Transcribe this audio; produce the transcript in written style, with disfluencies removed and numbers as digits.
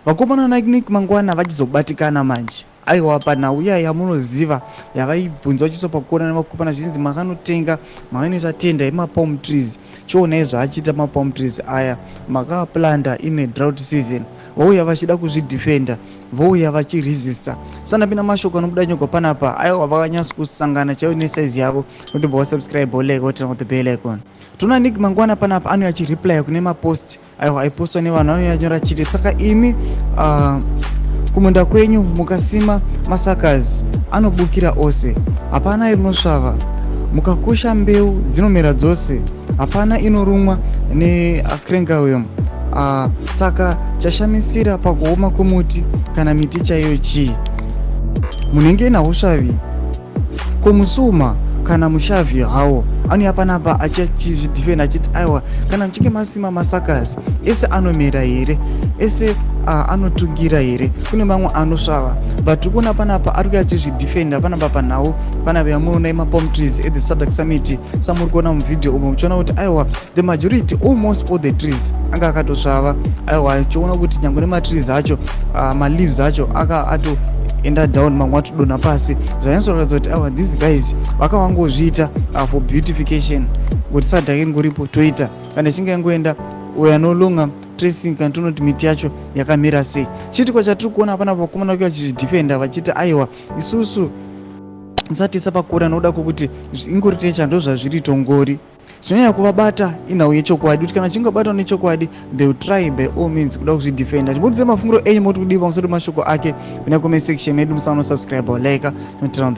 Vakomana naNick Mangwana vachizobatikana manje. Aiwa, panhau iya yamunoziva yavaibvunza vachiiswa pakona nevakomana, zvichinzi makanotenga, makanoita tender yemapalm trees, chionai zvaachiita mapalm trees aya, makaaplanta in a drought season. Vouya vachida kuzvidefenda, vouya vachiresista. Sandapinda mashoko anobuda nyogwa panapa. Aiwa, vakanyatsa kusangana chaivo nesaizi yavo. Notobva wasubscribe, wolike, woturn on the bell icon. Toona Nick Mangwana panapa anouya achireplya kune mapost, aiwa, aipostwa nevanhu. Anouya anyora chiti, "Saka imi kumunda kwenyu mukasima masuckers anobukira ose, hapana rinosvava. Mukakusha mbeu dzinomera dzose, hapana inorumwa necankerworm. Saka chashamisira pakuoma kwemuti kana miti chaiyo chii? Munenge nausvavi komusuma kana mushavhi hawo." Anouya panapa achizvidefenda achiti, "Aiwa, kana muchinge masima masuckers ese anomera here? Ese anotungira here? Kune mamwe anosvava." But tiri kuona panapa ari kuya achizvidefenda panapa panhau panapa yamunoona yemapalm trees at the SADC summit. Samuri kuona muvhidhio umo, muchiona kuti aiwa, the majority, almost all the trees anga akatosvava. Aiwa, achiona kuti nyange nematrees acho, maleaves acho aka ato enda down, mamwe atodonha pasi, zvanyatsoratidza kuti aiwa, these guys vakavangozviita for beautification, kuti SADC ingoripo, toita kana ichinge yangoenda, we are no longer tracing kana tonoti miti yacho yakamira sei. Chiitiko chatiri kuona panapa, vakomana vake vachizvidefenda vachiti, "Aiwa, isusu musatiisa pakura nokuda kwokuti ingori techa, ndo zvazviri tongori." Chinonyanya kuvabata inhau yechokwadi, kuti kana chingobatwa nechokwadi, they will try by all means kuda kuzvidefenda. Chimbotiudza mafungiro enyu, moti kudii pamusoro pemashoko ake muna comment section medu. Musaona subscribe, like, tinotira.